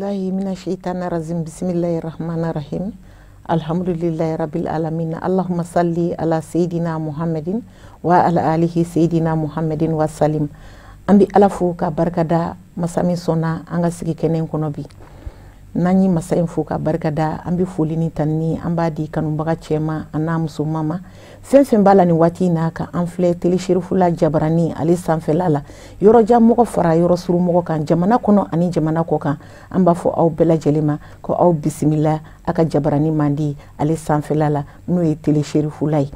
billahi minash shaitani rajim. Bismillahir rahmanir rahim. Alhamdulillahi rabbil alamin. Allahumma salli ala sayyidina Muhammadin wa ala alihi sayyidina Muhammadin wa salim. An bɛ Ala fo ka barika da masa min sɔnna an ka sigi kɛnɛ in kɔnɔ bi. N'an ye masa in fo ka barika da, an bɛ foli ni tanuni an b'a di kanubaga cɛman a n'a musoman ma. Fɛn fɛn b'a la nin waati in na ka an filɛ Télé Cherifula jabarani ale sanfɛla la, yɔrɔjan mɔgɔ fara yɔrɔ surun mɔgɔ kan, jamana kɔnɔ ani jamana kɔ kan, an b'a fɔ aw bɛɛ lajɛlen ma ko aw bisimila a ka jabarani mandi ale sanfɛla la, n'o ye Télé Cherifula ye.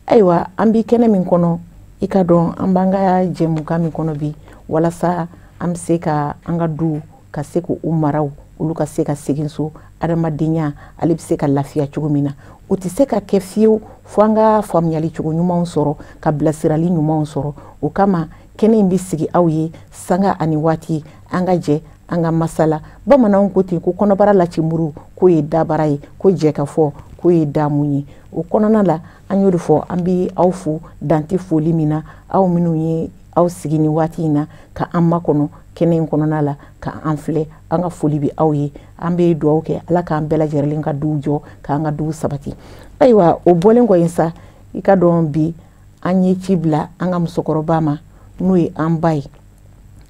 Ayiwa, an bi kɛnɛ min kɔnɔ, i ka dɔn an b'an ka jɛmukan min kɔnɔ bi, walasa an bɛ se ka an ka du ka se k'u maraw, olu ka se ka segin so, adamadenya ale bɛ se ka lafiya cogo min na. O tɛ se ka kɛ fiyewu fo an ka faamuyali cogo ɲumanw sɔrɔ, ka bilasirali ɲumanw sɔrɔ. O kama kɛnɛ in bɛ sigi aw ye sanga ani waati, an ka jɛ an ka masala. Bamananw ko ten ko kɔnɔbara lacimuru k'o ye dabara ye, ko jɛ ka fɔ k'o ye damu ye. O kɔnɔna la, an y'o de fɔ, an bɛ aw fo dante foli min na, aw minnu ye aw sigi ni waati in na ka an makɔnɔ kɛnɛ in kɔnɔna la ka an filɛ, an ka foli bɛ aw ye. An bɛ dugawu kɛ Ala k'an bɛɛ lajɛlen ka duw jɔ, k'an ka duw sabati. Ayiwa, o bɔlen kɔ yen sa, i ka dɔn bi an ye ci bila an ka musokɔrɔba ma, n'o ye an ba ye.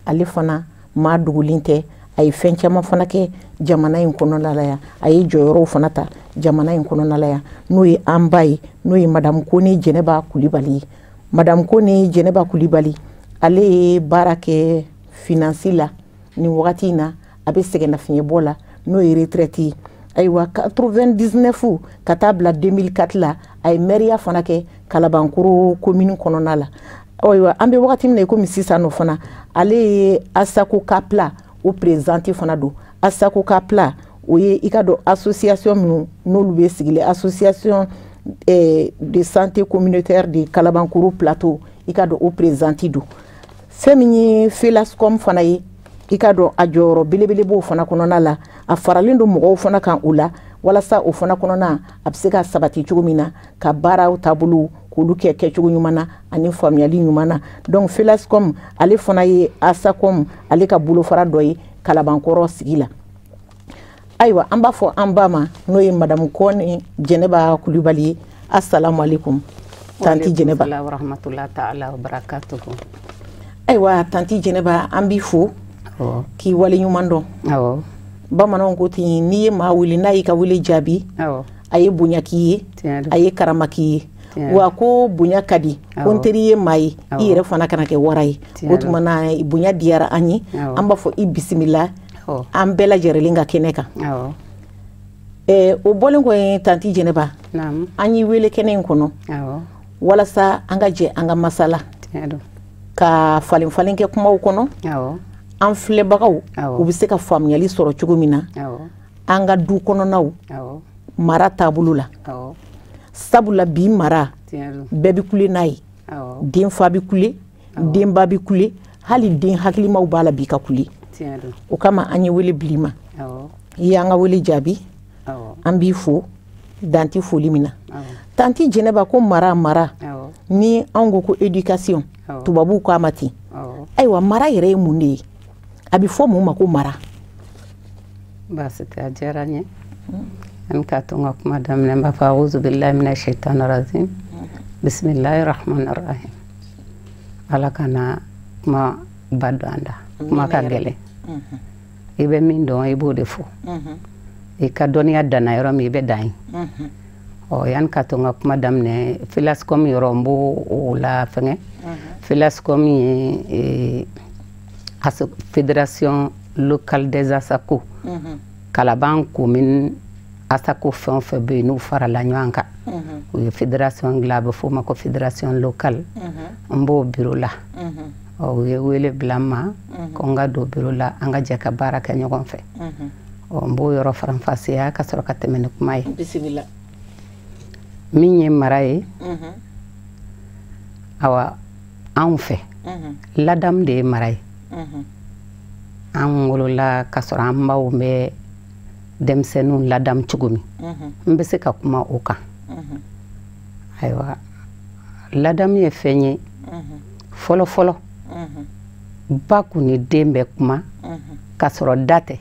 Ale fana maa dogolen tɛ, a ye fɛn caman fana kɛ jamana in kɔnɔna la yan, a ye jɔyɔrɔw fana ta jamana in kɔnɔna la yan, n'o ye an ba ye, n'o ye Madame Kone Jɛnɛba Kulibali ye. Madame Kone Jɛnɛba Kulibali, ale ye baara kɛ finance la nin wagati in na, a bɛ sɛgɛnnafiɲɛbɔ la, n'o ye retraite ye. Ayiwa, 99 ka taa bila 2004 la, a ye maire fana kɛ Kalabankoro commune kɔnɔna la. Ayiwa, an bɛ wagati min na i komi sisan nɔ fana, ale ye Asako Kapla o présidente fana don. Asako Kapla, o ye i ka dɔn association minnu n'olu bɛ sigilen, association de santé communautaire de Kalabankoro Plateau, i ka dɔn o présidente don. Fɛn min ye Felascom fana ye, i ka dɔn a jɔyɔrɔ belebele b'o fana kɔnɔna la, a faralen don mɔgɔw fana kan o la, walasa o fana kɔnɔna a bɛ se ka sabati cogo min na, ka baaraw taabolo k'olu kɛ kɛcogo ɲuman na ani faamuyali ɲuman na. Donc Felascom ale fana ye Asacom ale ka bolofara dɔ ye Kalabankɔrɔ sigi la. Ayiwa, an b'a fɔ an ba ma, n'o ye Madame Kone Jɛnɛba Kulibali ye. Assalamu alaikum tanti Jɛnɛba. Wa rahmatullahi ta'ala wa barakatuhu. Ayiwa tanti Jɛnɛba, an b'i fo k'i waleɲuman dɔn. Bamananw ko ten, n'i ye maa wele n'a y'i ka wele jaabi, a ye bonya k'i ye, a ye karama k'i ye. Wa ko bonya ka di, ko n teri ye maa ye, i yɛrɛ fana kana kɛ wara ye. O tuma na bonya diyara an ye, an b'a fɔ i bisimila an bɛɛ lajɛlen ka kɛnɛ kan. O bɔlen kɔ yen, tanti Jɛnɛba, an y'i wele kɛnɛ in kɔnɔ walasa an ka jɛ an ka masala, ka falen falen kɛ kumaw kɔnɔ, an filɛbagaw u bɛ se ka faamuyali sɔrɔ cogo min na an ka du kɔnɔnaw mara taabolo la. Sabula bi mara bɛɛ bɛ kule n'a ye, den fa bɛ kule, denba bɛ kule, hali den hakilimaw b'a la bi ka kule. O kama an ye wele bila i ma, i y'an ka wele jaabi, an b'i fo danti foli min na. Tanti Jɛnɛba, ko mara mara, ni anw ko ko éducation, tubabuw k'a ma ten. Ayiwa, mara yɛrɛ ye mun de ye? A bɛ fɔ mun ma ko mara? Baasi tɛ, a diyara n ye. An k'a to n ka kuma daminɛ, n b'a fɔ auzu billahi mina shaitani rajim, bisimilahi rahmani rahim. Ala kana kuma ba don an da, kuma ka gɛlɛn. I bɛ min dɔn, i b'o de fɔ. I ka dɔnniya danna yɔrɔ min, i bɛ dan yen. Ɔ, yanni ka to n ka kuma daminɛ, Felascom yɔrɔ n b'o o la fɛngɛ. Felascom ye fédération locale des Asako. Kalaban commune Asako fɛn o fɛn bɛ yen n'u farala ɲɔgɔn kan, u ye fédération dilan, a bɛ f'o ma ko fédération locale. N b'o bureau la. Ɔ, u ye wele bila n ma ko n ka don bureau la, an ka jɛ ka baara kɛ ɲɔgɔn fɛ. Ɔ, n b'o yɔrɔ faranfasiya ka sɔrɔ ka tɛmɛ ni kuma ye. Bisimila. Min ye mara ye, awa anw fɛ ladamu de ye mara ye. An wolola ka sɔrɔ an baw bɛ denmisɛnninw ladamu cogo min, n bɛ se ka kuma o kan. Ayiwa, ladamu ye fɛn ye fɔlɔ fɔlɔ, ba kun ni den bɛ kuma ka sɔrɔ da tɛ.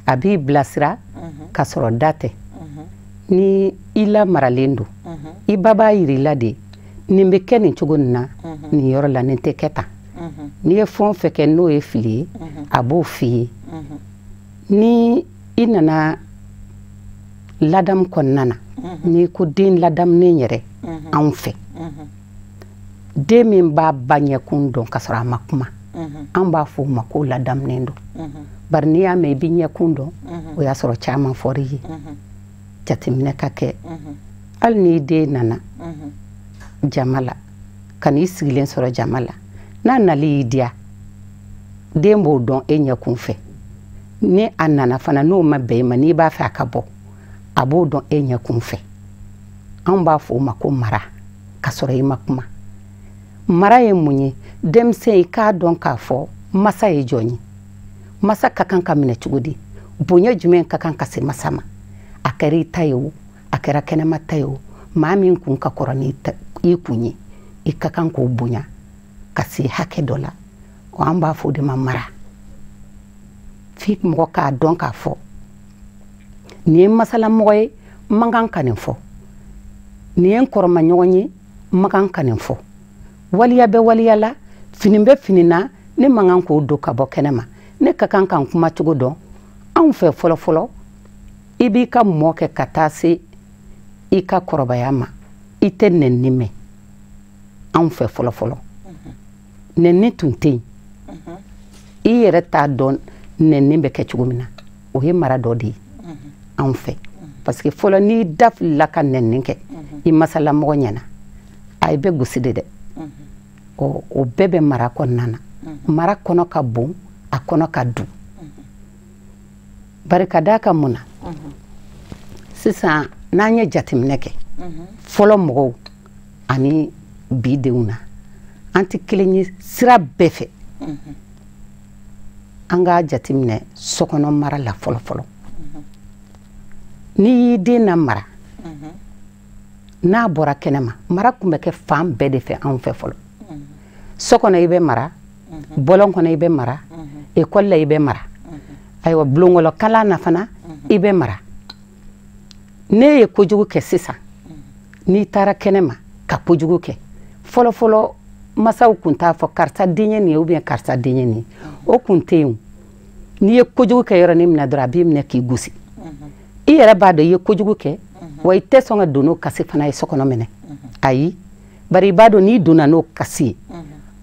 A b'i bilasira k'a sɔrɔ da tɛ. Ni i lamaralen don, i ba b'a yir'i la de, nin bɛ kɛ nin cogo nin na, nin yɔrɔ la, nin tɛ kɛ tan. N'i ye fɛn o fɛn kɛ n'o ye fili ye, a b'o f'i ye. Ni i nana ladamu kɔnɔna na, n'i ko den ladamunen yɛrɛ anw fɛ, den min b'a ba ɲɛkun dɔn k'a sɔrɔ a ma kuma, an b'a fɔ o ma ko ladamunen don. Bari n'i y'a mɛn i b'i ɲɛkun dɔn, o y'a sɔrɔ caman fɔr'i ye. Jateminɛ ka kɛ. Hali n'i den nana jama la, ka n'i sigilen sɔrɔ jama la, n'a nali y'i diya, den b'o dɔn e ɲɛkun fɛ. Ni a nana fana n'o ma bɛn i ma, n'i b'a fɛ a ka bɔ, a b'o dɔn e ɲɛkun fɛ. Anw b'a fɔ o ma ko mara, k'a sɔrɔ i ma kuma. Mara ye mun ye? Denmisɛn, i k'a dɔn k'a fɔ masa ye jɔn ye, masa ka kan ka minɛ cogo di, bonya jumɛn ka kan ka se masa ma. A kɛra i ta ye o, a kɛra kɛnɛma ta ye o, maa min kun ka kɔrɔ ni i kun ye, i ka kan k'o bonya ka se hakɛ dɔ la. An b'a fɔ o de ma mara. F'i mɔgɔ k'a dɔn k'a fɔ nin ye masalamɔgɔ ye, n man kan ka nin fɔ, nin ye n kɔrɔmaɲɔgɔn ye, n man kan ka nin fɔ. Waliya bɛ waliya la, fini bɛ fini na, ne man kan k'o don ka bɔ kɛnɛ ma, ne ka kan ka n kuma cogo dɔn. Anw fɛ fɔlɔ fɔlɔ, i b'i ka mɔ kɛ ka taa se i ka kɔrɔbaya ma, i tɛ nɛnini mɛn. Anw fɛ fɔlɔ fɔlɔ, nɛnini tun tɛ yen. I yɛrɛ t'a dɔn nɛnini bɛ kɛ cogo min na, o ye mara dɔ de ye anw fɛ. Parce que fɔlɔ, n'i da filila ka nɛnini kɛ i masalamɔgɔ ɲɛna, a bɛ gosi de dɛ. Ɔ, o bɛɛ bɛ mara kɔnɔna na. Mara kɔnɔ ka bon, a kɔnɔ ka dun. Bari ka d'a kan mun na, sisan n'an ye jateminɛ kɛ fɔlɔ mɔgɔw ani bi denw na, an tɛ kelen ye sira bɛɛ fɛ. An k'a jateminɛ sokɔnɔ mara la fɔlɔ fɔlɔ. N'i y'i den na mara, n'a bɔra kɛnɛma, mara tun bɛ kɛ fan bɛɛ de fɛ anw fɛ fɔlɔ. So kɔnɔ i bɛ mara, bɔlɔn kɔnɔ i bɛ mara, ekɔli la i bɛ mara, ayiwa bulonkɔlɔ kalan na fana i bɛ mara. Ne ye kojugu kɛ sisan, n'i taara kɛnɛma ka kojugu kɛ, fɔlɔ fɔlɔ masaw kun t'a fɔ karisa den ye nin ye ou bien karisa den ye nin ye, o kun tɛ yen. N'i ye kojugu kɛ yɔrɔnin min na dɔrɔn, a b'i minɛ k'i gosi. I yɛrɛ b'a dɔn i ye kojugu kɛ, wa i tɛ sɔn ka don n'o kasi fana ye so kɔnɔ minɛ. Ayi, bari i b'a dɔn n'i donna n'o kasi ye,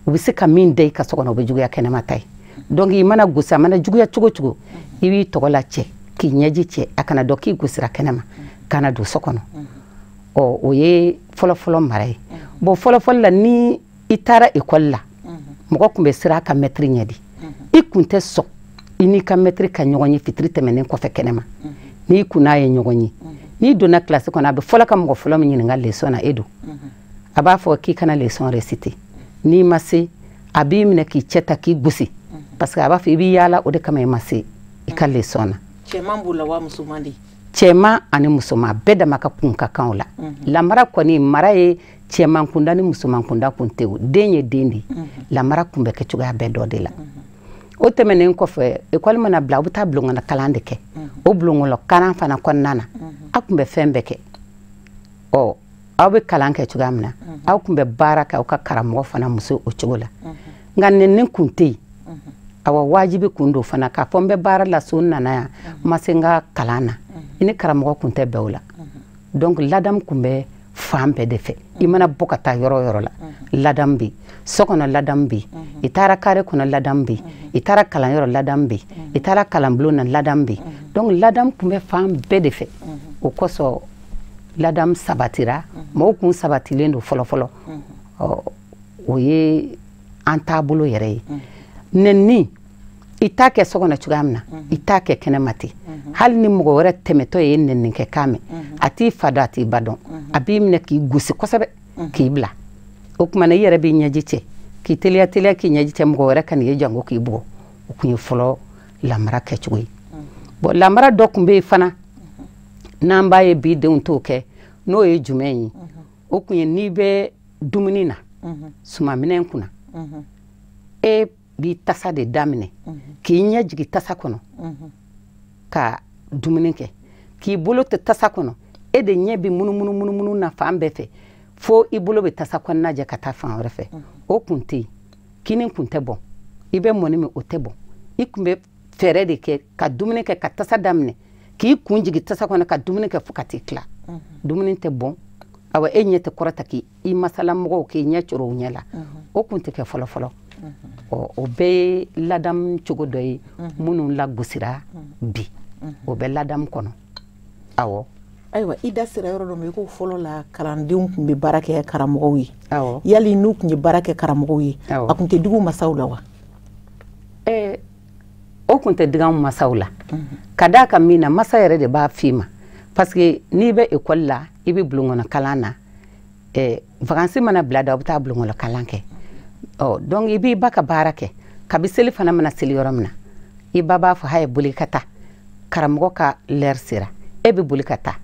u bɛ se ka min da i ka so kɔnɔ, o bɛ juguya kɛnɛma ta ye. Donc i mana gosi, a mana juguya cogo cogo, i b'i tɔgɔ la cɛ k'i ɲɛji cɛ, a kana dɔn k'i gosira kɛnɛma ka na don so kɔnɔ. Ɔ, o ye fɔlɔ-fɔlɔ mara ye. Bon, fɔlɔ-fɔlɔ la, ni i taara ekɔli la, mɔgɔ tun bɛ siran a ka mɛtiri ɲɛ de. I kun tɛ sɔn i n'i ka mɛtiri ka ɲɔgɔn ye fitiri tɛmɛnen kɔfɛ kɛnɛma. N'i kun n'a ye ɲɔgɔn ye, n'i donna kilasi kɔnɔ, a bɛ fɔlɔ ka mɔgɔ fɔlɔ min ɲininka leçon na, e don. A b'a fɔ k'i kana leçon réciter. N'i ma se, a b'i minɛ k'i cɛ ta k'i gosi, parce que a b'a fɔ i b'i yaala, o de kama i ma se i ka leçon na. Cɛman b'o la wa musoman de? Cɛman ani musoman bɛɛ dama ka kun ka kan o la. Lamara kɔni, mara ye cɛman kunda ni musoman kunda kun tɛ o, den ye den de ye. Lamara kun bɛ kɛ cogoya bɛɛ dɔ de la. O tɛmɛnen kɔfɛ, ekɔli mana bila, aw bɛ taa bulonkɔnɔ kalan de kɛ. O bulonkɔnɔ kalan fana kɔnɔna na, aw tun bɛ fɛn bɛɛ kɛ. Ɔ, aw bɛ kalan kɛ cogoya min na, aw tun bɛ baara kɛ aw ka karamɔgɔ fana muso o cogo la. Nka nɛnini kun tɛ yen. Awa, wajibi kun don fana k'a fɔ n bɛ baara la so, n nana yan, n ma se n ka kalan na, i ni karamɔgɔ kun tɛ bɛn o la. Donc ladamu kun bɛ fan bɛɛ de fɛ. I mana bɔ ka taa yɔrɔ o yɔrɔ la, ladamu bɛ yen. So kɔnɔ ladamu bɛ yen, i taara kare kɔnɔ ladamu bɛ yen, i taara kalanyɔrɔ ladamu bɛ yen, i taara kalanbulon na ladamu bɛ yen. Donc ladamu kun bɛ fan bɛɛ de fɛ. O kosɔn ladamu sabatira, mɔgɔw kun sabatilen don fɔlɔ fɔlɔ. Ɔ, o ye an taabolo yɛrɛ ye. Nɛnini, i t'a kɛ so kɔnɔ cogoya min na, i t'a kɛ kɛnɛma ten. Hali ni mɔgɔ wɛrɛ tɛmɛtɔ ye nɛnini kɛ kan mɛn, a t'i fa dɔn, a t'i ba dɔn, a b'i minɛ k'i gosi kosɛbɛ k'i bila. O tuma na, i yɛrɛ b'i ɲɛji cɛ k'i teliya teliya k'i ɲɛji cɛ, mɔgɔ wɛrɛ ka n'i ye jango k'i bugɔ. O kun ye fɔlɔ lamara kɛcogo ye. Bon, lamara dɔ tun bɛ yen fana n'an b'a ye bi denw t'o kɛ, n'o ye jumɛn ye? O kun ye n'i bɛ dumuni na sumaminɛn kunna, e b'i tasa de daminɛ k'i ɲɛ jigin tasa kɔnɔ ka dumuni kɛ, k'i bolo tɛ tasa kɔnɔ, e de ɲɛ bɛ munumunu munumunu na fan bɛɛ fɛ fo i bolo bɛ tasa kɔnɔna jɛ ka taa fan wɛrɛ fɛ. O kun tɛ yen, kini kun tɛ bɔn, i bɛ mɔni min o tɛ bɔn. I kun bɛ fɛɛrɛ de kɛ ka dumuni kɛ ka tasa daminɛ k'i kun jigin tasa kɔnɔ ka dumuni kɛ fo ka t'i tila. Dumuni tɛ bɔn, awa e ɲɛ tɛ kɔrɔta k'i masalamɔgɔw k'i ɲɛ coro u ɲɛ la. O kun tɛ kɛ fɔlɔ fɔlɔ. O bɛɛ ye ladamu cogo dɔ ye minnu lagosira bi, o bɛ ladamu kɔnɔ. Awɔ. Ayiwa, i da sera yɔrɔ dɔ ma, i ko fɔlɔ la kalandenw tun bɛ baara kɛ karamɔgɔw ye. Yali n'u tun ye baara kɛ karamɔgɔw ye, a tun tɛ digi u masaw la wa? O tun tɛ digi anw masaw la. Ka d'a kan min na, masa yɛrɛ de b'a f'i ma, parce que n'i bɛ ekɔli la, i bɛ bulonkɔnɔ kalan na, vacances mana bila da, aw bɛ taa bulonkɔnɔ kalan kɛ. Ɔ donc i b'i ba ka baara kɛ, kabi seli fana mana seli yɔrɔ min na, i ba b'a fɔ haya boli ka taa, karamɔgɔ ka l'heure sera, e bɛ boli ka taa,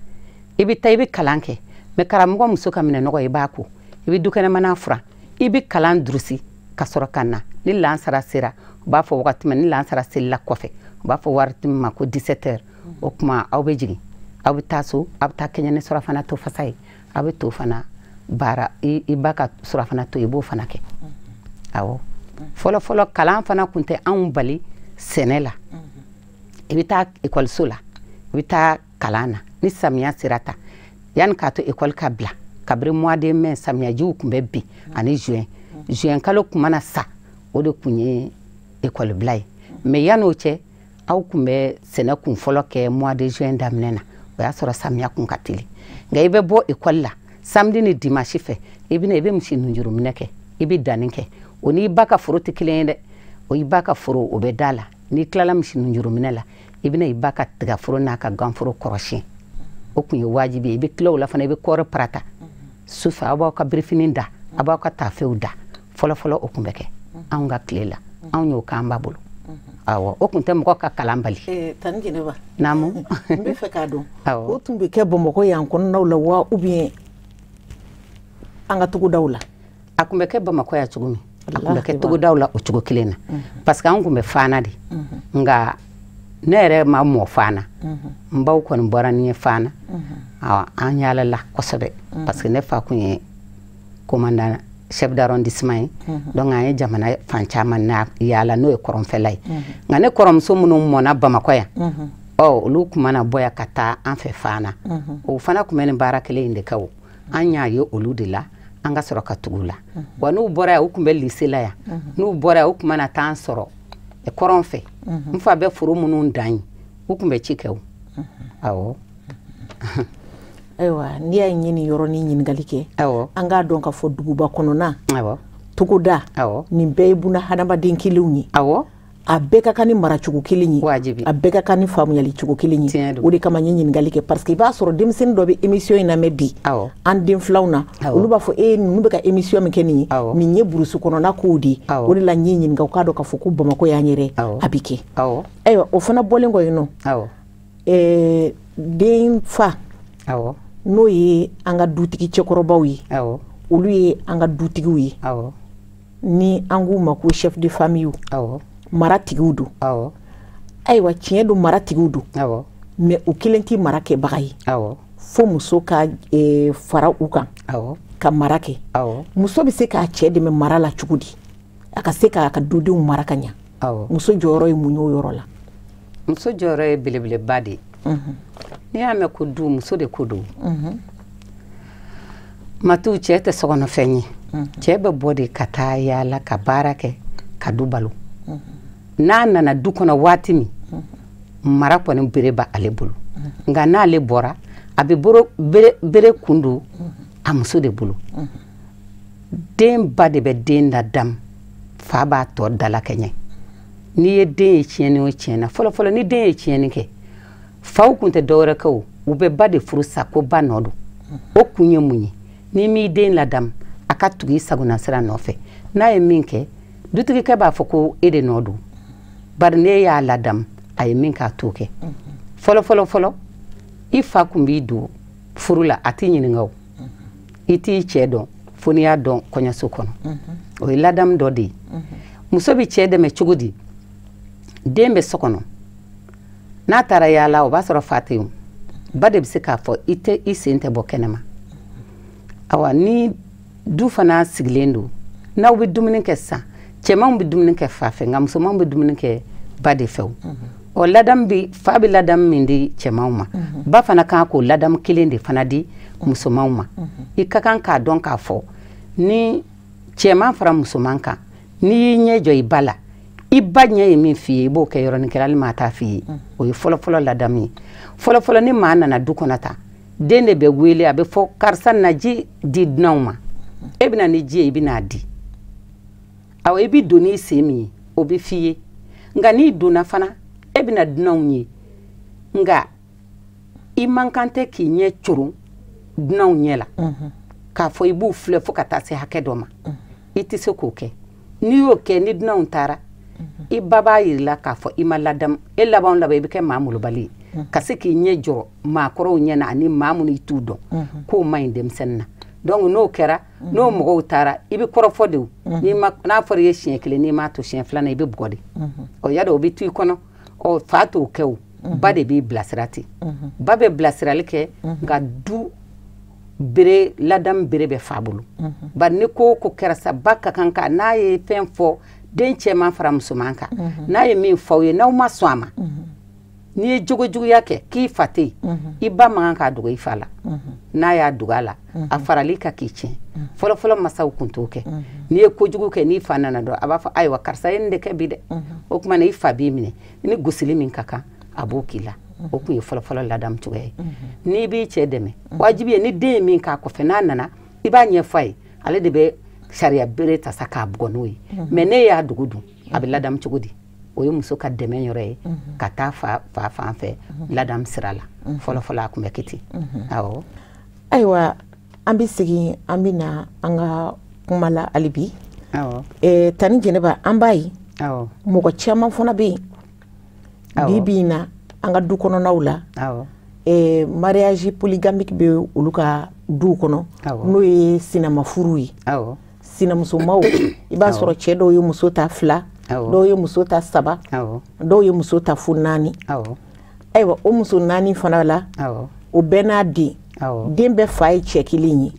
i bɛ taa i bɛ kalan kɛ, mais karamɔgɔ muso ka minɛnɔgɔ i b'a ko, i bɛ dukɛnɛmana furan, i bɛ kalan durusi ka sɔrɔ ka na. Ni lansara sera, u b'a fɔ wagati min, ni lansara selila kɔfɛ, u b'a fɔ waati min ma ko 17 heures, o tuma aw bɛ jigin, aw bɛ taa so, aw bɛ taa kɛɲɛ ni surafana to fasa ye, aw bɛ to fana baara, i ba ka surafana to i b'o fana kɛ. Awɔ, fɔlɔ fɔlɔ kalan fana tun tɛ anw bali sɛnɛ la. I bɛ taa ekɔliso la, i bɛ taa kalan na, ni samiya sera ta, yanni k'a to ekɔli ka bila, kabiri mois de mai samiyajiw tun bɛ bin ani juin, juin kalo tun mana sa, o de tun ye ekɔli bila ye. Mais yan'o cɛ, aw tun bɛ sɛnɛ kun fɔlɔ kɛ mois de juin daminɛ na, o y'a sɔrɔ samiya kun ka teli. Nka i bɛ bɔ ekɔli la samedi ni dimanche fɛ, i bɛ na i bɛ misi nunjuruminɛ kɛ, i bɛ danni kɛ. O n'i ba ka foro tɛ kelen ye dɛ, o i ba ka foro o bɛ da la. N'i tilala misi nunjuruminɛ la, i bɛna i ba ka tigaforo n'a ka ganforo kɔrɔsiyɛn. O kun ye wajibi ye. I bɛ tila o la fana, i bɛ kɔɔri parata sufɛ, aw b'aw ka birifini da, aw b'aw ka taafew da. Fɔlɔ fɔlɔ o kun bɛ kɛ anw ka tile la, anw y'o k'an ba bolo. Awɔ, o kun tɛ mɔgɔ ka kalan bali. Tani Jɛnɛba, naamu, n bɛ fɛ k'a dɔn, o tun bɛ kɛ Bamakɔ yan kɔnɔnaw la wa, ou bien an ka togodaw la? A kun bɛ kɛ Bamakɔ yan cogo min, a kun bɛ kɛ togodaw la o cogo kelen na, parce que an kun bɛ Fana de. Nka ne yɛrɛ ma mɔ Fana, n baw kɔni bɔra ni ye Fana. Awɔ, an yaalala kosɛbɛ, parce que ne fa kun ye commandant chef d'arrondissement ye, donc an ye jamana fan caman na yaala, n'o ye kɔrɔnfɛla ye. Nka ne kɔrɔmuso minnu mɔna Bamakɔ yan, ɔ olu tun mana bɔ yan ka taa an fɛ Fana, o fana tun bɛ nin baara kelen in de kɛ. O an y'a ye olu de la, an ka sɔrɔ ka tugu u la. Wa n'u bɔra yan, u tun bɛ lycée la yan, n'u bɔra yan, u tun mana taa an sɔrɔ kɔrɔn fɛ. N fa bɛ foro minnu dan ye, u tun bɛ ci kɛ o. Awɔ. Ayiwa, n'i y'a ɲini yɔrɔnin ɲininkali kɛ, an k'a dɔn k'a fɔ duguba kɔnɔna, togoda, nin bɛɛ ye buna hadamaden kelenw ye. Awɔ. A bɛɛ ka kan ni maracogo kelen ye, wajibi, a bɛɛ ka kan ni faamuyali cogo kelen ye. O de kama n ye ɲininkali kɛ, parce que i b'a sɔrɔ denmisɛnnin dɔ bɛ émission in lamɛn bi, an den filanw na, olu b'a fɔ e ninnu bɛ ka émission min kɛ nin ye, nin ye burusi kɔnɔna kow de ye. O de la n ye ɲininka, u k'a dɔn k'a fɔ ko Bamakɔ y'an yɛrɛ, a bɛ kɛ. Ayiwa, o fana bɔlen kɔ yen nɔ, den fa, n'o ye an ka dutigi cɛkɔrɔbaw ye, olu ye an ka dutigiw ye, ni an k'u ma ko chef de famille, mara tigiw don. Ayiwa, tiɲɛ don, mara tigiw don, mais u kelen tɛ mara kɛbaga ye, fo muso ka fara u kan ka mara kɛ. Muso bɛ se k'a cɛ dɛmɛ mara la cogo di, a ka se k'a ka dudenw mara ka ɲa? Muso jɔyɔrɔ ye mun ye o yɔrɔ la? Muso jɔyɔrɔ ye belebeleba de ye. N'i y'a mɛn ko du, muso de ko don. Matu, cɛ tɛ sokɔnɔfɛn ye. Cɛ bɛ bɔ de ka taa yaala ka baara kɛ ka du balo. N'a nana du kɔnɔ waati min, mara kɔni bere b'ale bolo. Nka n'ale bɔra, a bɛ bere kun don a muso de bolo. Den ba de bɛ den ladamu, fa b'a tɔ dalakɛɲɛ. N'i ye den ye tiɲɛni o tiɲɛna, fɔlɔ fɔlɔ ni den ye tiɲɛni kɛ, faw kun tɛ dɔwɛrɛ kɛ o, u bɛ ba de furu sa ko ba nɔ don. O kun ye mun ye? N'i m'i den ladamu, a ka tugu i sagonasira nɔfɛ. N'a ye min kɛ, dutigikɛ b'a fɔ ko e de nɔ don, bari n'e y'a ladamu, a ye min kɛ a t'o kɛ. Fɔlɔ fɔlɔ fɔlɔ, i fa kun b'i don furu la, a t'i ɲininka o, i t'i cɛ dɔn fo n'i y'a dɔn kɔɲɔso kɔnɔ. O ye ladamu dɔ de ye. Muso bɛ cɛ dɛmɛ cogo di? Den bɛ so kɔnɔ, n'a taara yaala, o b'a sɔrɔ fa tɛ yen, ba de bɛ se k'a fɔ i tɛ i sen tɛ bɔ kɛnɛma. Awa, ni du fana sigilen don, n'aw bɛ dumuni kɛ sisan, cɛmanw bɛ dumuni kɛ fa fɛ, nka musomanw bɛ dumuni kɛ ba de fɛ. O ɔ ladamu bi, fa bɛ ladamu min di cɛmanw ma, ba fana kan k'o ladamu kelen de fana di musomanw ma. I ka kan k'a dɔn k'a fɔ ni cɛman fara musoman kan, n'i y'i ɲɛ jɔ i ba la, i ba ɲɛ ye min f'i ye, i b'o kɛ yɔrɔnin kelen, hali maa t'a f'i ye. O ye fɔlɔfɔlɔ ladamu ye. Fɔlɔfɔlɔ, ni maa nana du kɔnɔ tan, den de bɛ wele, a bɛ fɔ karisa, na ji di dunanw ma. E bɛna ni ji ye, i bɛna di. Awɔ, i bɛ don n'i sen min ye, o bɛ f'i ye. Nka n'i donna fana, e bɛna dunanw ye, nka i man kan tɛ k'i ɲɛ coron dunanw ɲɛ la k'a fɔ i b'u filɛ fo ka taa se hakɛ dɔ ma. I tɛ se k'o kɛ. N'i y'o kɛ, ni dunanw taara, i ba b'a yir'i la k'a fɔ i ma ladamu. E laban laban, i bɛ kɛ maa molobali ye ka se k'i ɲɛ jɔ maakɔrɔw ɲɛ na ani maa minnu i t'u dɔn, k'o man ɲi denmisɛnnin na. Donc n'o kɛra, n'o mɔgɔw taara, i bɛ kɔrɔfɔ de. N'i ma, n'a fɔra i ye siɲɛ kelen, n'i m'a to siɲɛ filanan, i bɛ bugɔ de. Ɔ yadɔ, o bɛ to i kɔnɔ. Ɔ fa t'o kɛ, o ba de b'i bilasira ten. Ba bɛ bilasirali kɛ, nka du bere, ladamu bere bɛ fa bolo. Bari ni ko o ko kɛra sa, ba ka kan ka, n'a ye fɛn fɔ den cɛman fara musoman kan, n'a ye min fɔ aw ye, n'aw ma sɔn a ma, n'i ye jogojuguya kɛ k'i fa tɛ yen, i ba man kan k'a dogo i fa la. N'a y'a dogo a la, a farali ka k'i tiɲɛ. Fɔlɔfɔlɔ masaw kun t'o kɛ. N'i ye kojugu kɛ, n'i fa nana dɔrɔn, a b'a fɔ ayiwa, karisa ye nin de kɛ bi dɛ. O tuma na, i fa b'i minɛ ni gosili min ka kan, a b'o k'i la. O kun ye fɔlɔfɔlɔ ladamu cogoya ye. N'i b'i cɛ dɛmɛ, wajibi ye ni den ye min k'a kɔfɛ, n'a nana, i b'a ɲɛfɔ a ye, ale de bɛ sariya bere ta sa k'a bugɔ n'o ye. Mɛ ne y'a dogo dun, a bɛ ladamu cogo di? O ye muso ka dɛmɛ yɔrɔ ye ka taa fa fa fan fɛ ladamu sira la. Fɔlɔfɔlɔ, a tun bɛ kɛ ten, awɔ. Ayiwa, an bɛ segin, an bɛ na an ka kuma la hali bi. Tani Jɛnɛba, an b'a ye mɔgɔ caman fana bɛ yen bi bi in na, an ka du kɔnɔnaw la, mariage polygamique bɛ olu ka duw kɔnɔ, n'o ye sinamafuru ye, sinamusomaw. I b'a sɔrɔ cɛ dɔw ye muso ta fila, dɔw ye muso ta saba, dɔw ye muso ta fo naani. Ayiwa, o muso naani fana la, o bɛɛ n'a den, den bɛɛ fa ye cɛ kelen ye.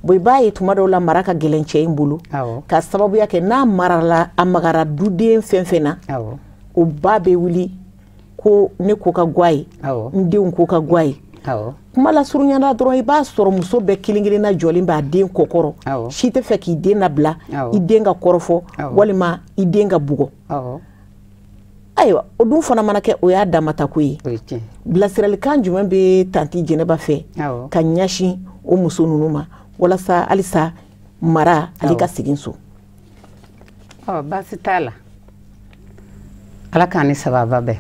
Bon, i b'a ye tuma dɔw la, mara ka gɛlɛn cɛ in bolo, ka sababuya kɛ n'a marala, a magara duden fɛn fɛn na, o ba bɛ wuli ko ne ko ka gwa ye, n denw ko ka gwa ye. Kuma la surunyana dɔrɔn, i b'a sɔrɔ muso bɛɛ kelen kelenna jɔlen b'a den kɔkɔrɔ, si tɛ fɛ k'i den labila, i den ka kɔrɔfɔ walima i den ka bugɔ. Ayiwa, o dun fana mana kɛ, o y'a damatako ye. Bilasiralikan jumɛn bɛ tanti Jɛnɛba fɛ ka ɲɛsin o muso ninnu ma, walasa halisa mara ale ka segin so? Ɔ, baasi t'a la, Ala k'an ni sababa bɛn.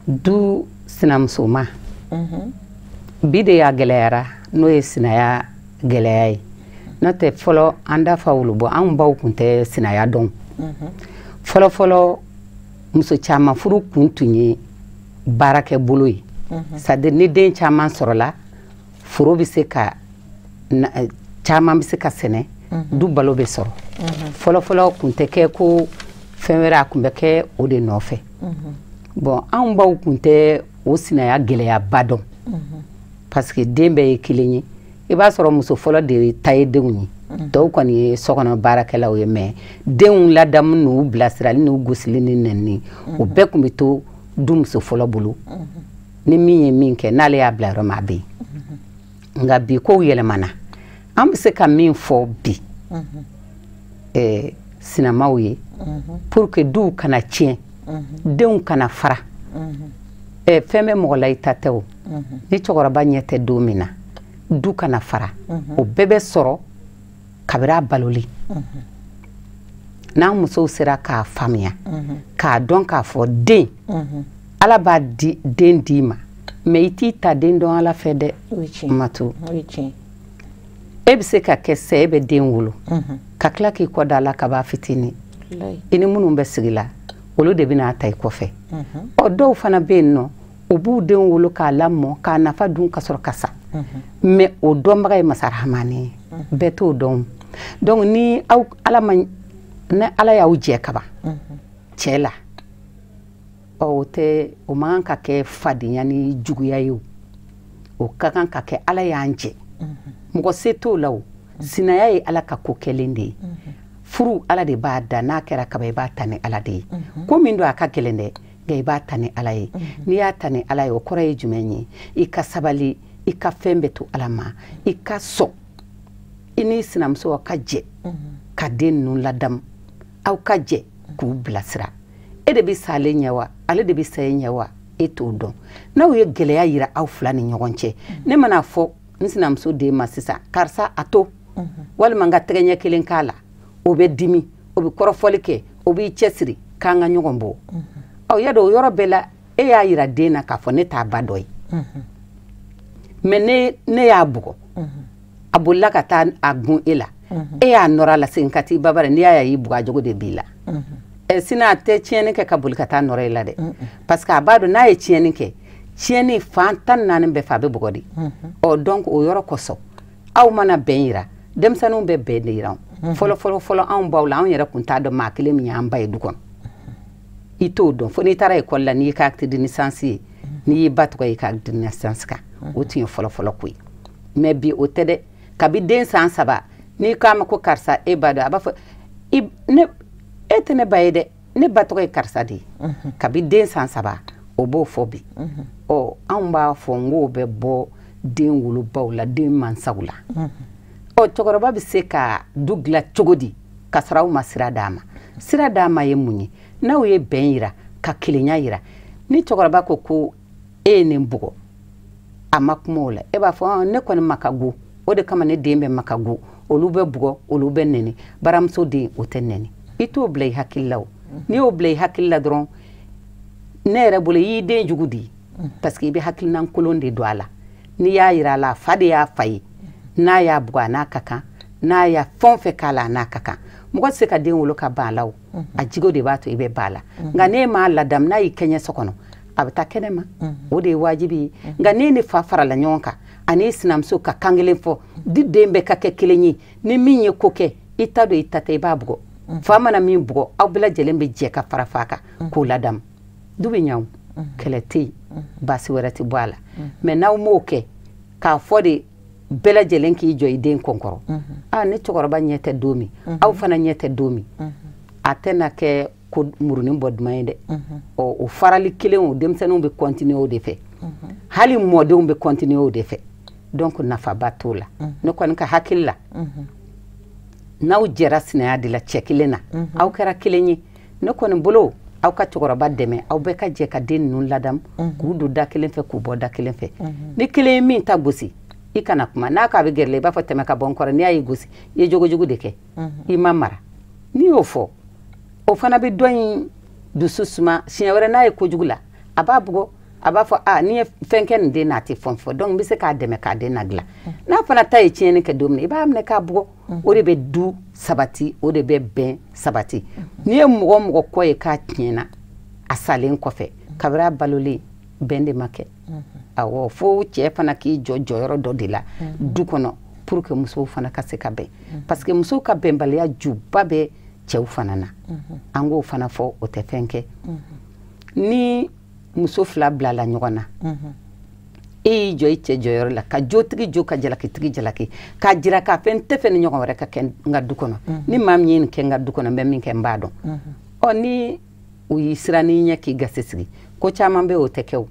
Du sinamusoma bi de y'a gɛlɛyara, n'o ye sinaya gɛlɛya ye. N'o tɛ, fɔlɔ, an da fa wolo bɔ, anw baw kun tɛ sinaya dɔn. Fɔlɔ fɔlɔ, muso caman furu kun tun ye baarakɛ bolo ye, c'est à dire ni den caman sɔrɔla, foro bɛ se ka caman bɛ se ka sɛnɛ, du balo bɛ sɔrɔ. Fɔlɔ fɔlɔ kun tɛ kɛ ko fɛn wɛrɛ, a kun bɛ kɛ o de nɔfɛ. Bon, anw baw kun tɛ o sinaya gɛlɛyaba dɔn, parce que den bɛɛ ye kelen ye. I b'a sɔrɔ muso fɔlɔ de ta ye denw ye, dɔw kɔni ye sokɔnɔ baarakɛlaw ye, mais denw ladamu n'u bilasirali n'u gosili ni nɛnini, o bɛɛ kun bɛ to du muso fɔlɔ bolo. Ni min ye min kɛ, n'ale y'a bila yɔrɔ min, a bɛ yen. Nka bi, kow yɛlɛmana. An bɛ se ka min fɔ bi sinamaw ye, pour que duw kana tiɲɛ, denw kana fara, fɛn bɛ mɔgɔ la, i ta tɛ o, ni cɛkɔrɔba ɲɛ tɛ don min na, du kana fara. O bɛɛ bɛ sɔrɔ kabiri a baloli. N'an musow sera k'a faamuya, k'a dɔn k'a fɔ den, Ala b'a di den d'i ma, mais i t'i ta den dɔn Ala fɛ dɛ. Matu, e bɛ se ka kɛ sɛ, e bɛ den wolo ka tila k'i kɔ da la ka b'a fitinin, i ni minnu bɛ sigi la, olu de bɛna ta i kɔfɛ. Ɔ, dɔw fana bɛ yen nɔ, u b'u denw wolo k'a lamɔ k'a nafa dun ka sɔrɔ ka sa, mais o dɔnbaga ye masa Rahamani ye, bɛɛ t'o dɔn. Donc ni aw Ala ma Ni Ala y'aw jɛ kaban cɛ la, ɔ o tɛ, o man kan ka kɛ fadenya ni juguya ye, o o ka kan ka kɛ Ala y'an jɛ. Mɔgɔ se t'o la, o sinaya ye Ala ka ko kɛlen de ye. Furu, Ala de b'a da. N'a kɛra kaba, i b'a ta ni Ala de ye. Ko min don, a ka gɛlɛn dɛ, nka i b'a ta ni Ala ye. N'i y'a ta ni Ala ye, o kɔrɔ ye jumɛn ye? I ka sabali, i ka fɛn bɛɛ to Ala ma, i ka sɔn i n'i sinamuso aw ka jɛ ka den ninnu ladamu, aw ka jɛ k'u bilasira. E de bɛ sa ale ɲɛ wa, ale de bɛ sa e ɲɛ wa, e t'o dɔn. N'aw ye gɛlɛya yira aw fila ni ɲɔgɔn cɛ, ne mana fɔ n sinamuso den ma sisan, karisa a to, walima n ka tɛgɛ ɲɛ kelen k'a la, o bɛ dimi, o bɛ kɔrɔfɔli kɛ, o b'i cɛsiri k'an ka ɲɔgɔn bɔ. Ɔ yadɔ, o yɔrɔ bɛɛ la, e y'a yira den na k'a fɔ ne t'a ba dɔ ye. Mɛ ne y'a bugɔ, a bolila ka taa a gun e la, e y'a nɔrɔ a la, segin ka t'i ba bara. N'i y'a ye y'i bugɔ, a jogo de b'i la. Ɛ sini a tɛ tiɲɛni kɛ ka boli ka taa nɔrɔ e la dɛ, parce que a b'a dɔn n'a ye tiɲɛni kɛ, tiɲɛni fan 14 bɛɛ fɛ, a bɛ bugɔ de. Ɔ donc o yɔrɔ kosɔn, aw mana bɛn yira, denmisɛnninw bɛ bɛn de yira. Fɔlɔ fɔlɔ fɔlɔ, anw baw la, anw yɛrɛ kun t'a dɔn maa kelen min y'an ba ye du kɔnɔ. I t'o dɔn fo n'i taara ekɔli la, n'i y'i ka acte de naissance ye, n'i y'i ba tɔgɔ ye i ka acte de naissance kan. O tun ye fɔlɔ fɔlɔ ko ye, mais bi o tɛ dɛ. Kabi den san 3, n'i k'a ma ko karisa e ba dɔn, a b'a fɔ ne e tɛ ne ba ye dɛ, ne ba tɔgɔ ye karisa de ye. Kabi den san 3, o b'o fɔ bi. Ɔ anw b'a fɔ n k'o bɛ bɔ den wolobaw la, den mansaw la. Ɔ cɛkɔrɔba bɛ se ka du dilan cogo di ka sɔrɔ aw ma sira d'a ma? Sira d'a ma ye mun ye? N'aw ye bɛn yira, ka kelenya yira, ni cɛkɔrɔba ko ko e ye nin bugɔ, a ma kuma o la, e b'a fɔ ne kɔni ma ka go, o de kama ne den bɛ ma ka go, olu bɛ bugɔ, olu bɛ nɛni, baramuso den o tɛ nɛni. I t'o bila i hakili la. O n'i y'o bila i hakili la dɔrɔn, ne yɛrɛ bolo, i y'i den jugu de ye, parce que i bɛ hakilina kolon de don a la. N'i y'a yira a la, a fa de y'a fa ye, n'a y'a bugɔ a n'a ka kan, n'a y'a fɛn o fɛn k'a la, a n'a ka kan. Mɔgɔ tɛ se ka den wolo ka ban a la, o a jigo de b'a to i bɛ ba la. Nka n'e m'a ladamu, n'a y'i kɛɲɛ so kɔnɔ, a bɛ taa kɛnɛ ma, o de ye wajibi ye. Nka n'e ni fa farala ɲɔgɔn kan ani sinamuso ka kan kelen fɔ, du den bɛɛ ka kɛ kelen ye, ni min ye ko kɛ, i ta don, i ta tɛ, i b'a bugɔ. Fa mana min bugɔ, aw bɛɛ lajɛlen bɛ jɛ ka fara fa kan k'o ladamu, du bɛ ɲa, o kɛlɛ tɛ yen, baasi wɛrɛ tɛ bɔ a la. Mɛ n'aw m'o kɛ, k'a fɔ de bɛɛ lajɛlen k'i jɔ i den kɔnkɔrɔ, aa ne cɛkɔrɔba ɲɛ tɛ don min, aw fana ɲɛ tɛ don min, a tɛna kɛ ko murunin bɔ duman ye dɛ. Ɔ o farali kelen, o denmisɛnninw bɛ continuer o de fɛ, hali mɔdenw bɛ continuer o de fɛ. Donc nafaba t'o la. Ne kɔni ka hakili la, n'aw jɛra sinaya de la cɛ kelen na, aw kɛra kelen ye. Ne kɔni bolo, aw ka cɛkɔrɔba dɛmɛ, aw bɛɛ ka jɛ ka den ninnu ladamu, k'u don da kelen fɛ, k'u bɔ da kelen fɛ. Ni kelen ye min ta gosi, i kana kuma n'a k'a bɛ gɛrɛ la, i b'a fɔ tɛmɛ ka bɔ n kɔrɔ. N'i y'a y'i gosi, i ye jogojugu de kɛ, i ma mara. N'i y'o fɔ, o fana bɛ dɔ in dusu suma. Siɲɛ wɛrɛ n'a ye kojugu la, a b'a bugɔ, a b'a fɔ a n'i ye fɛn kɛ nin den na, a tɛ fɛn fɔ, donc n bɛ se k'a dɛmɛ k'a den na dilan. N'a fana ta ye tiɲɛni kɛ don min na, i b'a minɛ k'a bugɔ. O de bɛ du sabati, o de bɛ bɛn sabati. N'i ye mɔgɔ mɔgɔ kɔ ye k'a tiɲɛna a salen kɔfɛ, kabini a balolen, bɛn de ma kɛ. Awɔ, fo cɛ fana k'i jɔ jɔyɔrɔ dɔ de la du kɔnɔ pour que musow fana ka se ka bɛn, parce que musow ka bɛnbaliya juba bɛ cɛw fana na. An k'o fana fɔ, o tɛ fɛn kɛ. Ni muso fila bilala ɲɔgɔn na, e y'i jɔ i cɛ jɔyɔrɔ la, ka jotigi jo, ka jalakitigi jalaki, k'a jira k'a fɛ n tɛ fɛ ni ɲɔgɔn wɛrɛ ka kɛ n ka du kɔnɔ. Ni maa min ye nin kɛ n ka du kɔnɔ, n bɛ min kɛ, n b'a dɔn. Ɔ ni u y'i siran n'i ɲɛ k'i gasi sigi, ko caman bɛ o tɛ kɛ o.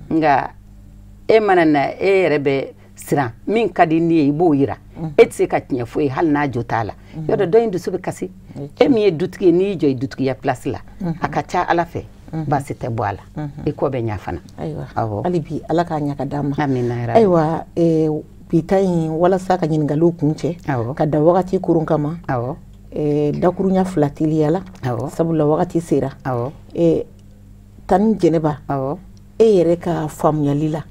Nka e mana na, e yɛrɛ bɛ siran, min ka di ni ye, i b'o yira, e tɛ se ka tiɲɛ foyi hali n'a jo t'a la. Yɔrɔ dɔ in dusu bɛ kasi. E min ye dutigi ye, n'i y'i jɔ i dutigiya place la, a ka ca Ala fɛ baasi tɛ bɔ a la, i kɔ bɛ ɲa fana. Ayiwa, hali bi Ala k'a ɲa ka d'an ma. Amina yarabi. Ayiwa, bi ta in, walasa ka ɲininkaliw kun cɛ ka da wagati kurun kama, dakurunya fila teliya la, sabula wagati sera. Tani Jɛnɛba, e yɛrɛ ka faamuyali la,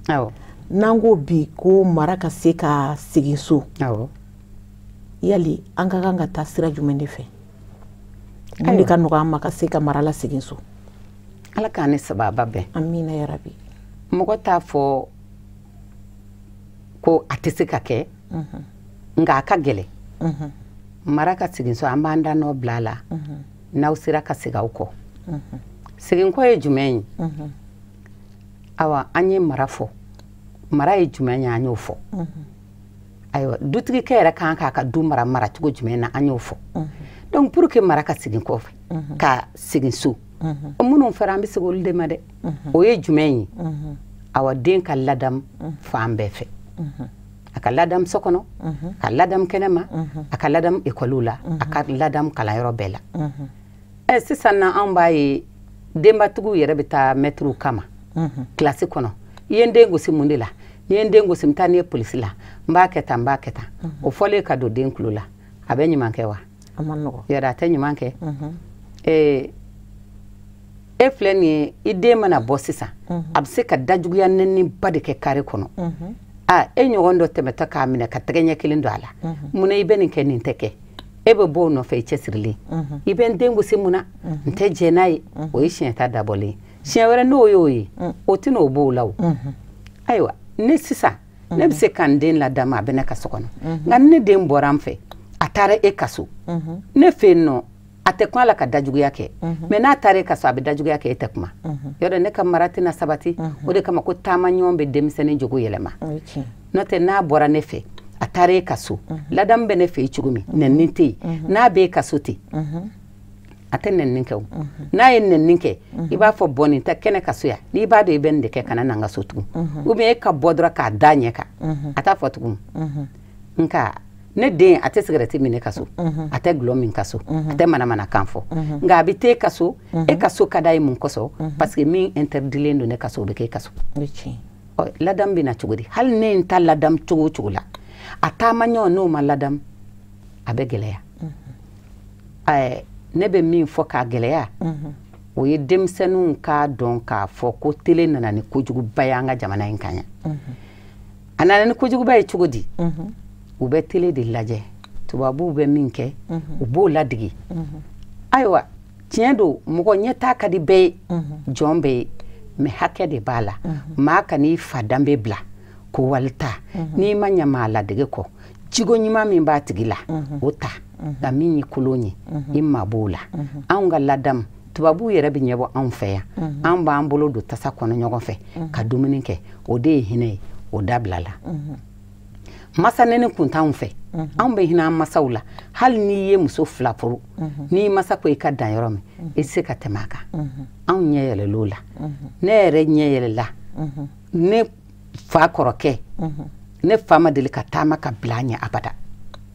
n'an ko bi ko mara ka se ka segin so, yali an ka kan ka taa sira jumɛn de fɛ? Mun de ka nɔgɔ an ma ka se ka mara la segin so? Ala k'an ni sababa bɛn. Amina yarabi. Mɔgɔ t'a fɔ ko a tɛ se ka kɛ, nka a ka gɛlɛn. Mara ka segin so, an b'an da nɔ bila a la n'aw sera ka segin aw kɔ. Segin kɔ ye jumɛn ye? Awa, an ye mara fɔ. Mara ye jumɛn ye, an y'o fɔ. Ayiwa, dutigikɛ yɛrɛ kan k'a ka du mara maracogo jumɛn na, an y'o fɔ. Donc pour que mara ka segin kɔfɛ, ka segin so, minnu fɔra, an bɛ segin olu de ma dɛ. O ye jumɛn ye? Awa, den ka ladamu fan bɛɛ fɛ. A ka ladamu so kɔnɔ, ka ladamu kɛnɛma, a ka ladamu ekɔliw la, a ka ladamu kalanyɔrɔ bɛɛ la. Ɛ, sisan na, anw b'a ye denbatigiw yɛrɛ bɛ taa mɛtiriw kama kilasi kɔnɔ: i ye n den gosi mun de la? N'i ye n den gosi, n bɛ taa n'i ye polisi la, n b'a kɛ tan, n b'a kɛ tan. O fɔlen ka don den tulo la, a bɛ ɲuman kɛ wa? Yɛrɛ, a tɛ ɲuman kɛ. E filɛ nin ye, i den mana bɔ sisan, a bɛ se ka dajuguya nɛniba de kɛ kare kɔnɔ. A e ɲɔgɔn dɔ tɛmɛtɔ k'a minɛ ka tɛgɛ ɲɛ kelen don a la: munna i bɛ nin kɛ? Nin tɛ kɛ. E bɛ bɔ o nɔfɛ, i cɛsirilen: i bɛ n den gosi mun na? N tɛ jɛn n'a ye. O ye siɲɛ ta dabɔlen ye. Siɲɛ wɛrɛ, n'o y'o ye, o tɛna o b'o la. O ayiwa, ne sisan, ne bɛ se ka n den ladamu, a bɛ ne ka so kɔnɔ. Nka ni ne den bɔra n fɛ, a taara e ka so, ne fɛ yen nɔ, a tɛ kun a la ka dajuguya kɛ. Mɛ n'a taara e ka so, a bɛ dajuguya kɛ, e tɛ kuma. Yɔrɔ ne ka mara tɛna sabati. O de kama ko taama ɲɔgɔn bɛ denmisɛnnin jogo yɛlɛma. N'o tɛ, n'a bɔra ne fɛ, a taara e ka so, ladamu bɛ ne fɛ yen cogo min, nɛni tɛ yen. N'a bɛ e ka so ten, a tɛ nɛni kɛ. O n'a ye nɛni kɛ, i b'a fɔ: bɔn, nin tɛ kɛnɛ ka so yan. N'i b'a dɔn i bɛ nin de kɛ, kana na n ka so tugun. Ou bien e ka bɔ dɔrɔn k'a da ɲɛ kan, a t'a fɔ tugun. Nka ne den, a tɛ sigɛrɛti min ne ka so, a tɛ gulɔ min ka so, a tɛ manamanakan fɔ, nka a bɛ t'e ka so. E ka so ka d'a ye mun kosɔn? Parce que min interdilen don ne ka so, o bɛ k'e ka so. Ɔ, ladamu bɛ na cogo di? Hali ne ye n ta ladamu cogo o cogo la, a taama ɲɔgɔn n'o ma ladamu, a bɛ gɛlɛya. Ɛɛ, ne bɛ min fɔ k'a gɛlɛya, o ye denmisɛnninw k'a dɔn k'a fɔ ko télé nana ni kojuguba ye an ka jamana in kan yan. A nana ni kojuguba ye cogo di? U bɛ télé de lajɛ, tubabuw bɛ min kɛ, u b'o ladege. Ayiwa, tiɲɛ don, mɔgɔ ɲɛtaa ka di bɛɛ ye, jɔn bɛɛ ye, mɛ hakɛ de b'a la. Maa kan'i fa danbe bila ko walita. N'i ma ɲɛ maa ladege kɔ, jigo ɲuman min b'a tigi la, o ta. Nka min ye kolon ye, i ma b'o la. Anw ka ladamu, tubabuw yɛrɛ bɛ ɲɛbɔ anw fɛ yan. An b'an bolo don tasa kɔnɔ ɲɔgɔn fɛ ka dumuni kɛ, o de ye hinɛ ye. O dabila la. Masa nɛni kun t'anw fɛ. Anw bɛ hinɛ an masaw la. Hali n'i ye muso fila furu, n'i masa ko i ka dan yɔrɔ min, i tɛ se ka tɛmɛ a kan. Anw ɲɛ yɛlɛl'o la. Ne yɛrɛ ɲɛ yɛlɛla. Ne fa kɔrɔkɛ, ne fa ma deli ka taama ka bila a ɲɛ abada.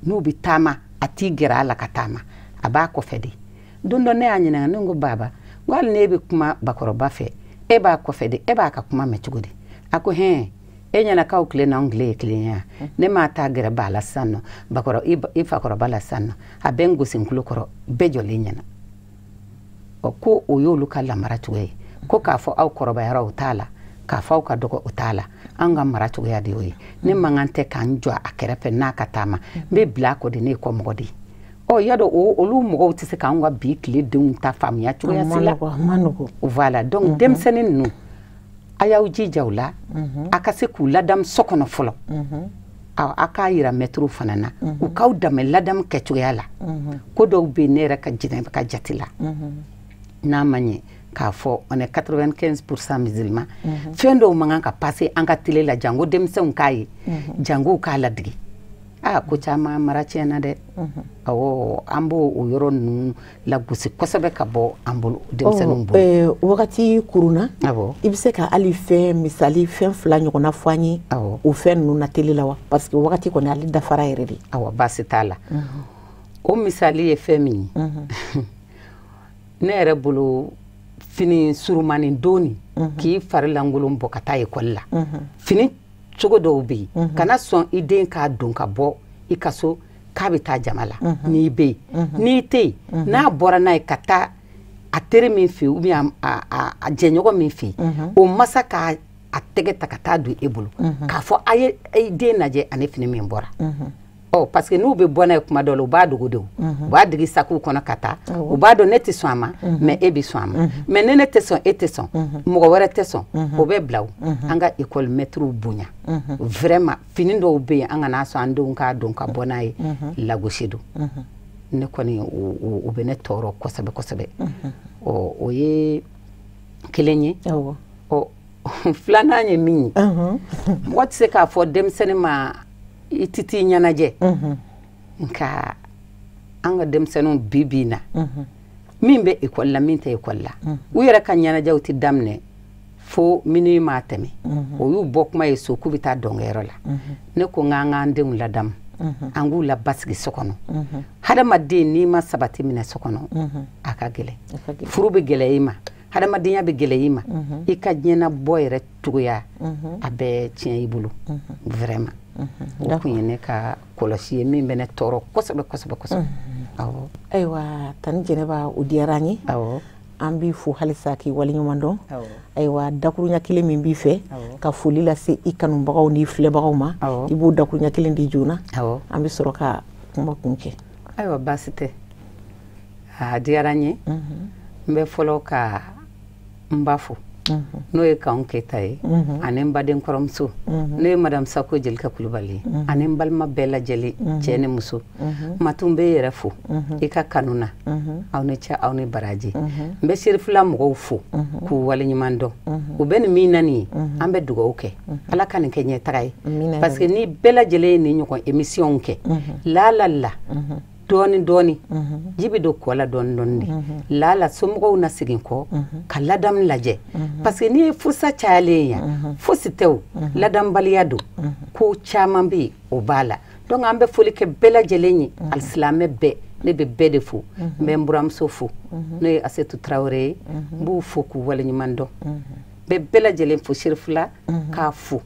N'u bɛ taama, a t'i gɛrɛ a la ka taama, a b'a kɔfɛ de. Don dɔ, ne y'a ɲininka, ne ko: baba, n ko hali n'e bɛ kuma bakɔrɔba fɛ, e b'a kɔfɛ de, e b'a ka kuma mɛn cogo di? A ko: hɛn, e ɲɛna k'aw tile n'anw tile ye kelen ye wa? Ne m'a taa gɛrɛ ba la sisan nɔ, bakɔrɔ i fakɔrɔba la sisan nɔ, a bɛ n gosi n tulo kɔrɔ, bɛɛ jɔlen ɲɛna. Ɔ, ko o y'olu ka lamara cogo ye. Ko k'a fɔ aw kɔrɔbayara, o t'a la. K'a fɔ aw ka dɔgɔ, o t'a la. An ka mara cogoya de y'o ye. Ne man kan tɛ k'an jɔ a kɛrɛfɛ n'a ka taama, n bɛ bila a kɔ de. Ne ye kɔmɔgɔ de ye. Ɔ, y'a dɔn, olu mɔgɔw tɛ se k'anw ka bi tile denw ta faamuya cogoya si la. Voilà. Donc denmisɛnnin ninnu, a y'aw jija u la, a ka se k'u ladamu so kɔnɔ fɔlɔ. A k'a yira mɛtiriw fana na, u k'aw dɛmɛ ladamu kɛcogoya la. Ko dɔw bɛ yen, ne yɛrɛ ka jinɛ ka jate la, n'a ma ɲɛ k'a fɔ on est 95% musulman, fɛn dɔw man kan ka passer an ka télé la, jango denmisɛnw k'a ye, jango k'a ladege. Aa, ko caman mara tiɲɛna dɛ. Awɔ, an b'o o yɔrɔ ninnu lagosi kosɛbɛ ka bɔ an bolo, denmisɛnninw bolo. Wagati kurunna. I bɛ se ka hali fɛn misali fɛn fila ɲɔgɔnna fɔ an ye o fɛn ninnu na télé la wa? Parce que wagati kɔni, ale dafara yɛrɛ de. Awɔ, baasi t'a la. O misali ye fɛn min ye, ne yɛrɛ bolo, fini surumani donni k'i fari lankolon bɔ ka taa ekɔli la, fini cogo dɔw bɛ yen, kana sɔn i den k'a don ka bɔ i ka so k'a bɛ taa jama la. N'i bɛ yen, n'i tɛ yen, n'a bɔra n'a ye ka taa a teri min fɛ yen, ou bien a jɛɲɔgɔn min fɛ yen, o masa k'a a tɛgɛ ta ka taa don e bolo k'a fɔ: a ye i den lajɛ ani fini min bɔra. Ɔ, parce que n'u bɛ bɔ n'a ye kuma dɔw la, u b'a dogo de. U b'a digi sakiw kɔnɔ ka taa. U b'a dɔn ne tɛ sɔn a ma, mɛ e bɛ sɔn a ma. Mɛ ne tɛ sɔn, e tɛ sɔn, mɔgɔ wɛrɛ tɛ sɔn, o bɛ bila. O an ka école maîtres bonya vraiment. Fini dɔw bɛ yen, an kana sɔn an denw k'a don ka bɔ n'a ye, lagosi don. Ne kɔni o bɛ ne tɔɔrɔ kosɛbɛ kosɛbɛ. Ɔ, o ye kelen ye. Ɔ, filanan ye min ye, mɔgɔ tɛ se k'a fɔ denmisɛnnin ma i tɛ t'i ɲɛnajɛ, nka an ka denmisɛnninw bi bi in na, min bɛ ekɔli la, min tɛ ekɔli la, u yɛrɛ ka ɲɛnajɛw tɛ daminɛ fo minuit m'a tɛmɛ. O y'u bɔ kuma ye so k'u bɛ taa dɔnkɛyɔrɔ la. Ne ko n k'an k'an denw ladamu, an k'u labasigi so kɔnɔ. Hadamaden, n'i ma sabati minɛ so kɔnɔ, a ka gɛlɛn. Furu bɛ gɛlɛya i ma, hadamadenya bɛ gɛlɛya i ma, i ka diɲɛnabɔ yɛrɛ cogoya a bɛ tiɲɛ i bolo vraiment. O kun ye ne ka kɔlɔsi ye min bɛ ne tɔɔrɔ kosɛbɛ kosɛbɛ kosɛbɛ. Awɔ. Ayiwa, tani Jɛnɛba, o diyara an ye. An b'i fo halisa k'i waleɲuman dɔn. Ayiwa, dakuruɲa kelen min b'i fɛ ka foli lase i kanubagaw n'i filɛbagaw ma, i b'o dakuruɲa kelen di joona, an bɛ sɔrɔ ka kuma kun kɛ. Ayiwa, baasi tɛ, a diyara n ye. N bɛ fɔlɔ ka n ba fo, n'o ye Kanku Keyita ye, ani n baden kɔrɔmuso, n'o ye Madame Sako Jelika Kulubali ye, ani n balima bɛɛ lajɛlen, cɛ ni muso. Matu, n bɛ yɛrɛ fo i ka kanu na. Aw ni cɛ, aw ni baraji. N bɛ Serifula mɔgɔw fo k'u waleɲuman dɔn. U bɛ nin min na nin ye, an bɛ dugawu kɛ, Ala ka nin kɛ ɲɛtaga ye, parce que ni bɛɛ lajɛlen ye nin ɲɔgɔn émission kɛ, laala la dɔɔni dɔɔni, ji bɛ don kɔ la dɔɔni dɔɔni de, laala somɔgɔw na segin kɔ ka ladamu lajɛ, parce que n'i ye furusa cayalen yan, fosi tɛ, o ladamubaliya don. Ko caman bɛ yen, o b'a la. Donc an bɛ foli kɛ bɛɛ lajɛlen ye, alisilamɛ bɛɛ, ne bɛ bɛɛ de fo. N bɛ n buramuso fo, n'o ye Asetu Tarawele ye. N b'u fo k'u waleɲuman dɔn. N bɛ bɛɛ lajɛlen fo, Serifula k'a fo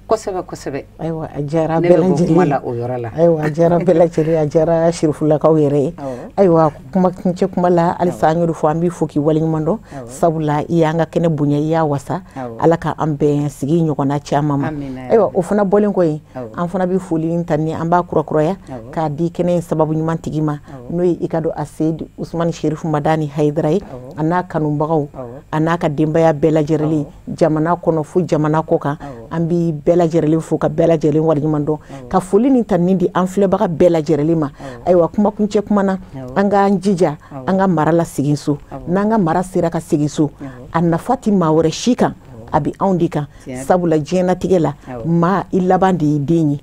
kosɛbɛ kosɛbɛ. Ayiwa, a diyara bɛɛ lajɛlen. Kuma la o yɔrɔ la. Ayiwa, a diyara bɛɛ lajɛlen, a diyara Sirifulakaw yɛrɛ ye. Ayiwa, kuma kuncɛ kuma la, halisa an y'o de fɔ, an b'i fo k'i waleɲuman dɔn, sabula i y'an ka kɛnɛ bonya, i y'a wasa. Ala ka an bɛn sigi ɲɔgɔnna caman ma. Ayiwa, o fana bɔlen kɔ yen, an fana bɛ foli ta ni an b'a kurakuraya k'a di kɛnɛ in sababu ɲuman tigi ma, n'o ye i ka dɔn Aseyidi Usumani Serifu Madani Hayidara ye, a n'a kanubagaw, a n'a ka denbaya bɛɛ lajɛlen, jamana kɔnɔ fo jamana kɔ kan. An bɛ bɛɛ lajɛlen fo ka bɛɛ lajɛlen waleɲuman dɔn, ka foli ni tanuni di an filɛbaga bɛɛ lajɛlen ma. Ayiwa, kuma kuncɛ kuma na, an k'an jija an ka mara la segin so. N'an ka mara sera ka segin so, a nafa tɛ maa wɛrɛ si kan, a bɛ anw de kan, sabula diɲɛlatigɛ la, maa i laban de y'i den ye.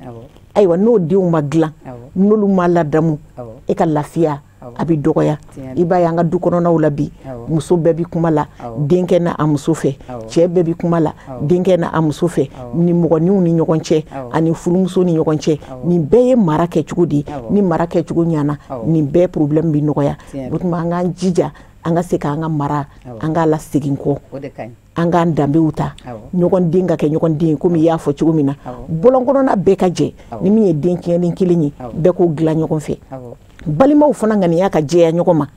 Ayiwa, n'o denw ma dilan, n'olu ma ladamu, e ka lafiya a bɛ dɔgɔya. I b'a ye an ka du kɔnɔnaw la bi, muso bɛɛ bɛ kuma la denkɛ n'a a muso fɛ, cɛ bɛɛ bɛ kuma la denkɛ n'a a muso fɛ, ni mɔgɔninw ni ɲɔgɔn cɛ ani furumuso ni ɲɔgɔn cɛ. Nin bɛɛ ye mara kɛcogo de ye. Ni mara kɛcogo ɲɛna, nin bɛɛ problème bɛ nɔgɔya. O tuma an k'an jija an ka se k'an ka mara, an k'a lasegin kɔ, an k'an danbew ta, ɲɔgɔn den ka kɛ ɲɔgɔn den ye, komi i y'a fɔ cogo min na, bɔlɔn kɔnɔna bɛɛ ka jɛ. Ni min ye den tiɲɛnen kelen ye, bɛɛ k'o dilan ɲɔgɔn fɛ. Balimaw fana ŋaniya ka jɛya ɲɔgɔn ma,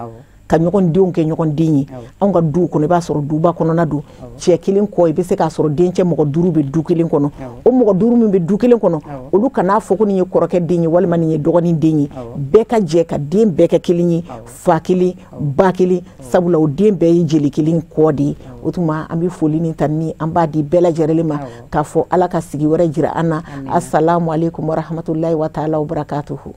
ka ɲɔgɔn denw kɛ ɲɔgɔn den ye. Anw ka duw kɔnɔ, i b'a sɔrɔ duba kɔnɔna don, cɛ kelen kɔ, i bɛ se k'a sɔrɔ dencɛ mɔgɔ 5 bɛ du kelen kɔnɔ. O mɔgɔ 5 min bɛ du kelen kɔnɔ, olu kan'a fɔ ko nin ye kɔrɔkɛ den ye walima nin ye dɔgɔnin den ye. Bɛɛ ka jɛ ka den bɛɛ kɛ kelen ye, fa kelen, ba kelen, sabula o den bɛɛ ye jeli kelen kɔ de ye. O tuma an bɛ foli ni tanuni an b'a di bɛɛ lajɛlen ma, k'a fɔ Ala ka sigi wɛrɛ jira an na. Asalamu aleykum warahmatulahi wa taala wa barakatuhu.